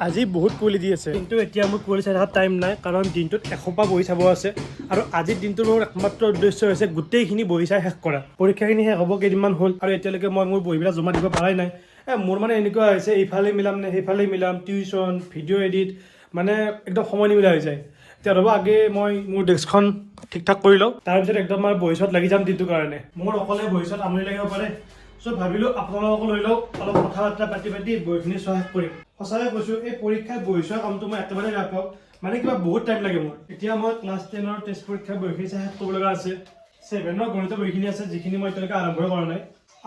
আজি বহুত কুঁৱলী দি আছে, কিন্তু এতিয়া মোৰ কুঁৱলী চাই থকাৰ টাইম নাই, কাৰণ দিনটোত এসোপা বহি চাব আছে। আৰু আজিৰ দিনটোৰ মোৰ একমাত্ৰ উদ্দেশ্য হৈছে গোটেইখিনি বহি চাই শেষ কৰা। পৰীক্ষাখিনি শেষ হ'ব কেইদিনমান হ'ল আৰু এতিয়ালৈকে মই মোৰ বহীবিলাক জমা দিব পৰাই নাই। মোৰ মানে এনেকুৱা হৈছে, এইফালে মিলাম নে সেইফালে মিলাম, টিউশ্যন, ভিডিঅ' এডিট, মানে একদম সময় নিমিলা হৈ যায়। এতিয়া ৰ'ব, আগে মই মোৰ ডেস্কখন ঠিক ঠাক কৰি লওঁ, তাৰপিছত একদম মই বহি চোৱাত লাগি যাম দিনটোৰ কাৰণে। মোৰ অকলে বহি চোৱাত আমনি লাগিব পাৰে, চ' ভাবিলোঁ আপোনালোককো লৈ লওঁ, অলপ কথা বাৰ্তা পাতি পাতি বহিখিনি চোৱা শেষ কৰিম। সঁচাকৈ কৈছোঁ, এই পৰীক্ষাত বহি চোৱা কামটো মই একেবাৰে বেয়া পাওঁ। মানে কিবা বহুত টাইম লাগে মোৰ। এতিয়া মই ক্লাছ 10ৰ টেষ্ট পৰীক্ষাৰ বহিখিনি চাই শেষ কৰিব লগা আছে, 7ৰ গণিতৰ বহিখিনি আছে, যিখিনি মই এতিয়ালৈকে আৰম্ভই কৰা নাই,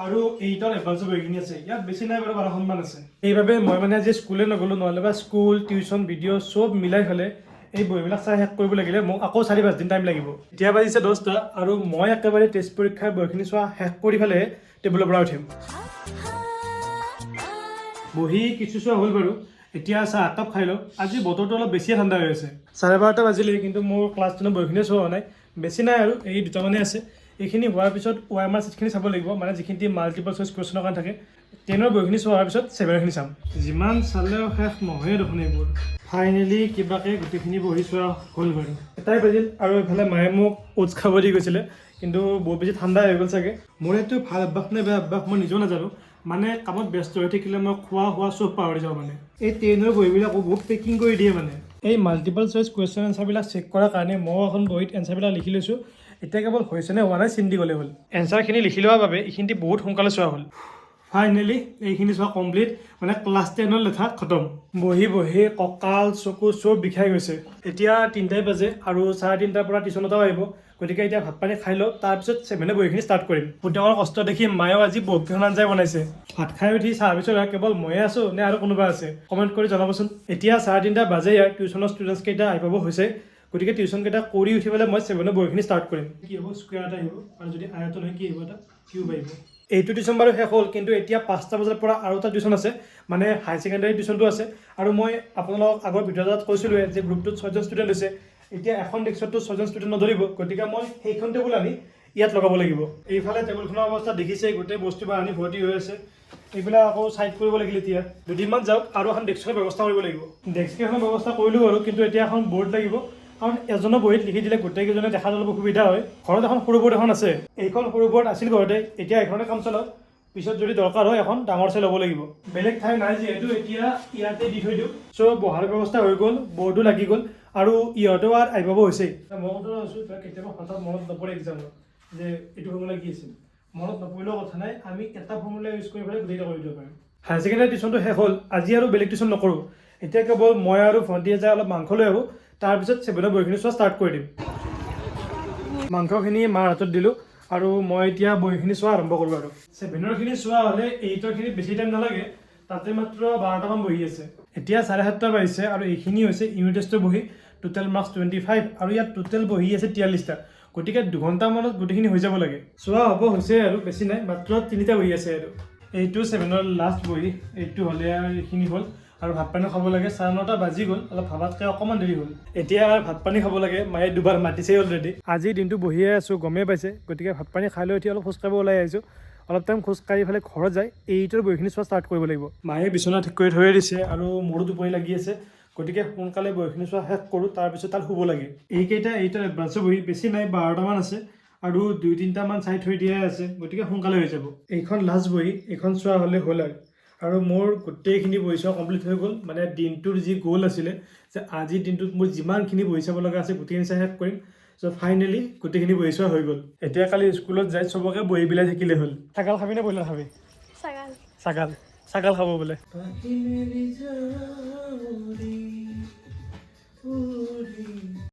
আৰু 8ৰ এডভান্সৰ বহিখিনি আছে। ইয়াত বেছি নাই বাৰু, 12খনমান আছে। সেইবাবে মই মানে আজি স্কুলে নগ'লোঁ, নহ'লে বা স্কুল, টিউশ্যন, ভিডিঅ' চব মিলাই পেলাই এই বহীবিলাক চাই শেষ কৰিব লাগিলে মোক আকৌ 4-5 দিন টাইম লাগিব। এতিয়া বাজিছে 10টা আৰু মই একেবাৰে টেষ্ট পৰীক্ষাৰ বহিখিনি চোৱা শেষ কৰি পেলাইহে টেবুলৰ পৰা উঠিম। বহি কিছু চোৱা হ'ল বাৰু, এতিয়া চাহ একাপ খাই লওঁ। আজি বতৰটো অলপ বেছিয়ে ঠাণ্ডা হৈ আছে। 12:30 বাজিলে, কিন্তু মোৰ ক্লাছ 10ৰ বহিখিনিয়ে চোৱা হোৱা নাই। বেছি নাই আৰু, এই দুটামানে আছে। এইখিনি হোৱাৰ পিছত OMR চিটখিনি চাব লাগিব, মানে যিখিনি মাল্টিপল চইচ কুৱেশ্যনৰ কাৰণে থাকে। 10ৰ বহিখিনি চোৱাৰ পিছত 7ৰখিনি চাম। যিমান চালেও শেষ নহয়ে দেখোন এইবোৰ। ফাইনেলি কিবাকৈ গোটেইখিনি বহি চোৱা হ'ল বাৰু। 1টাই বাজিল আৰু এইফালে মায়ে মোক অ'টছ খাব দি গৈছিলে, কিন্তু বহুত বেছি ঠাণ্ডা হৈ গ'ল চাগে। মোৰ এইটো ভাল অভ্যাস নে বেয়া অভ্যাস মই নিজেও নাজানো। মানে কামত ব্যস্ত হৈ থাকিলে মই খোৱা শোৱা চব পাহৰি যাওঁ। মানে এই 10ৰ বহীবিলাকো বহুত পেকিং কৰি দিয়ে। মানে এই মাল্টিপল চইচ কুৱেশ্যন এনচাৰবিলাক চেক কৰাৰ কাৰণে ময়ো এখন বহীত এনচাৰবিলাক লিখি লৈছোঁ। এতিয়া কেৱল হৈছে নে হোৱা নাই চিন দি গ'লে হ'ল। এনচাৰখিনি লিখি লোৱাৰ বাবে এইখিনি বহুত সোনকালে চোৱা হ'ল। ফাইনেলি এইখিনি চোৱা কমপ্লিট, মানে ক্লাছ 10ৰ লেঠা খতম। বহি বহি কঁকাল, চকু চব বিষাই গৈছে। এতিয়া 3টাই বাজে আৰু 3:30ৰ পৰা টিউশ্যন এটাও আহিব। গতিকে এতিয়া ভাত পানী খাই লওঁ, তাৰপিছত 7ৰ বহীখিনি ষ্টাৰ্ট কৰিম। পুতেকৰ কষ্ট দেখি মায়েও আজি বহুতকেইখন আঞ্জাই বনাইছে। ভাত খাই উঠি চাহ পিছত কেৱল ময়ে আছোঁ নে আৰু কোনোবা আছে, কমেণ্ট কৰি জনাবচোন। এতিয়া 3:30 বাজে, ইয়াৰ টিউশ্যনৰ ষ্টুডেণ্টছ কেইটা আহি পাব হৈছে। গতিকে টিউশ্যন কেইটা কৰি উঠি পেলাই মই 7ৰ বহীখিনি ষ্টাৰ্ট কৰিম। কি হ'ব? স্কুৱেৰ এটা আহিব। আৰু যদি আয়তন হয়, কি আহিব? এটা কিউব আহিব। এইটো টিউশ্যন বাৰু শেষ হ'ল, কিন্তু এতিয়া 5টা বজাৰ পৰা আৰু এটা টিউশ্যন আছে, মানে হাই ছেকেণ্ডেৰী টিউশ্যনটো আছে। আৰু মই আপোনালোকক আগৰ ভিডিঅ' এটাত কৈছিলোঁৱে যে গ্ৰুপটোত ছয়জন ষ্টুডেণ্ট হৈছে। এতিয়া এখন ডেস্কততো ছয়জন ষ্টুডেণ্ট নধৰিব, গতিকে মই সেইখন টেবুল আনি ইয়াত লগাব লাগিব। এইফালে টেবুলখনৰ অৱস্থা দেখিছে, গোটেই বস্তুবোৰ আনি ভৰ্তি হৈ আছে। এইবিলাক আকৌ ছাইড কৰিব লাগিল। এতিয়া দুদিনমান যাওক আৰু এখন ডেস্কৰ ব্যৱস্থা কৰিব লাগিব। ডেস্ক কেইখনৰ ব্যৱস্থা কৰিলোঁ বাৰু, কিন্তু এতিয়া এখন বৰ্ড লাগিব, কাৰণ এজনৰ বহীত লিখি দিলে গোটেইকেইজনে দেখাত অলপ অসুবিধা হয়। ঘৰত এখন সৰু বৰ্ড এখন আছে। এইখন সৰু বৰ্ড আছিল ঘৰতে, এতিয়া এইখনে কাম চলাওঁ। পিছত যদি দৰকাৰ হয় এখন ডাঙৰ চাই ল'ব লাগিব। বেলেগ ঠাই নাই যিহেতু, এতিয়া ইয়াতে দি থৈ দিওঁ। চ' বহাৰ ব্যৱস্থা হৈ গ'ল, বৰ্ডো লাগি গ'ল আৰু ইহঁতেও আৰু আহি পাব হৈছে। মইতো আছোঁ, কেতিয়াবা হঠাৎ মনত নপৰে এক্সামত যে এইটো ফৰ্মুলা কি আছিল। মনত নপৰিলেও কথা নাই, আমি এটা ফৰ্মুলা ইউজ কৰি পেলাই গোটেইকেইটা কৰি দিব পাৰিম। হায়াৰ ছেকেণ্ডেৰী টিউশ্যনটো শেষ হ'ল, আজি আৰু বেলেগ টিউশ্যন নকৰোঁ। এতিয়া কেৱল মই আৰু ভণ্টিয়ে যাই অলপ মাংস লৈ আহোঁ, তাৰপিছত 7ৰ বহীখিনি চোৱা ষ্টাৰ্ট কৰি দিম। মাংসখিনি মাৰ হাতত দিলোঁ আৰু মই এতিয়া বহীখিনি চোৱা আৰম্ভ কৰোঁ। আৰু 7ৰখিনি চোৱা হ'লে 8ৰখিনিত বেছি টাইম নালাগে, তাতে মাত্ৰ 12টামান বহি আছে। এতিয়া 7:30 বাজিছে আৰু এইখিনি হৈছে ইউনিট টেষ্টৰ বহি, টোটেল মাৰ্কছ 25 আৰু ইয়াত টোটেল বহি আছে 43টা। গতিকে 2 ঘণ্টামানত গোটেইখিনি হৈ যাব লাগে। চোৱা হ'ব হৈছে আৰু বেছি নাই, মাত্ৰ তিনিটা বহি আছে। আৰু এইটো 7ৰ লাষ্ট বহি, এইটো হ'লে আৰু এইখিনি হ'ল। আৰু ভাত পানী খাব লাগে। 9:30 বাজি গ'ল, অলপ ভাবাতকৈ অকণমান দেৰি হ'ল। এতিয়া আৰু ভাত পানী খাব লাগে, মায়ে দুবাৰ মাতিছেই অলৰেডি। আজিৰ দিনটো বহিয়ে আছোঁ, গমেই পাইছে। গতিকে ভাত পানী খাই লৈ উঠি অলপ খোজকাঢ়িব ওলাই আহিছোঁ। অলপ টাইম খোজকাঢ়ি পেলাই ঘৰত যাই 8ৰ বহীখিনি চোৱা ষ্টাৰ্ট কৰিব লাগিব। মায়ে বিচনা ঠিক কৰি থৈয়ে দিছে আৰু মোৰো টোপনি লাগি আছে। গতিকে সোনকালে বহীখিনি চোৱা শেষ কৰোঁ, তাৰপিছত তাত শুব লাগে। এইকেইটা 8ৰ এডভান্সৰ বহি, বেছি নাই, 12টামান আছে আৰু দুই তিনিটামান চাই থৈ দিয়াই আছে। গতিকে সোনকালে হৈ যাব। এইখন লাষ্ট বহি, এইখন চোৱা হ'লে হ'ল আৰু। আৰু মোৰ গোটেইখিনি বহি চোৱা কমপ্লিট হৈ গ'ল। মানে দিনটোৰ যি গ'ল আছিলে যে আজিৰ দিনটোত মোৰ যিমানখিনি বহি চাব লগা আছে গোটেইখিনি চাই শেষ কৰিম, চ' ফাইনেলি গোটেইখিনি বহি চোৱা হৈ গ'ল। এতিয়া কালি স্কুলত যাই চবকে বহি বিলাই থাকিলে হ'ল। ছাগাল খাবি নে ব্ৰইলাৰ খাবি? ছাগাল। ছাগাল, ছাগাল খাব বোলে।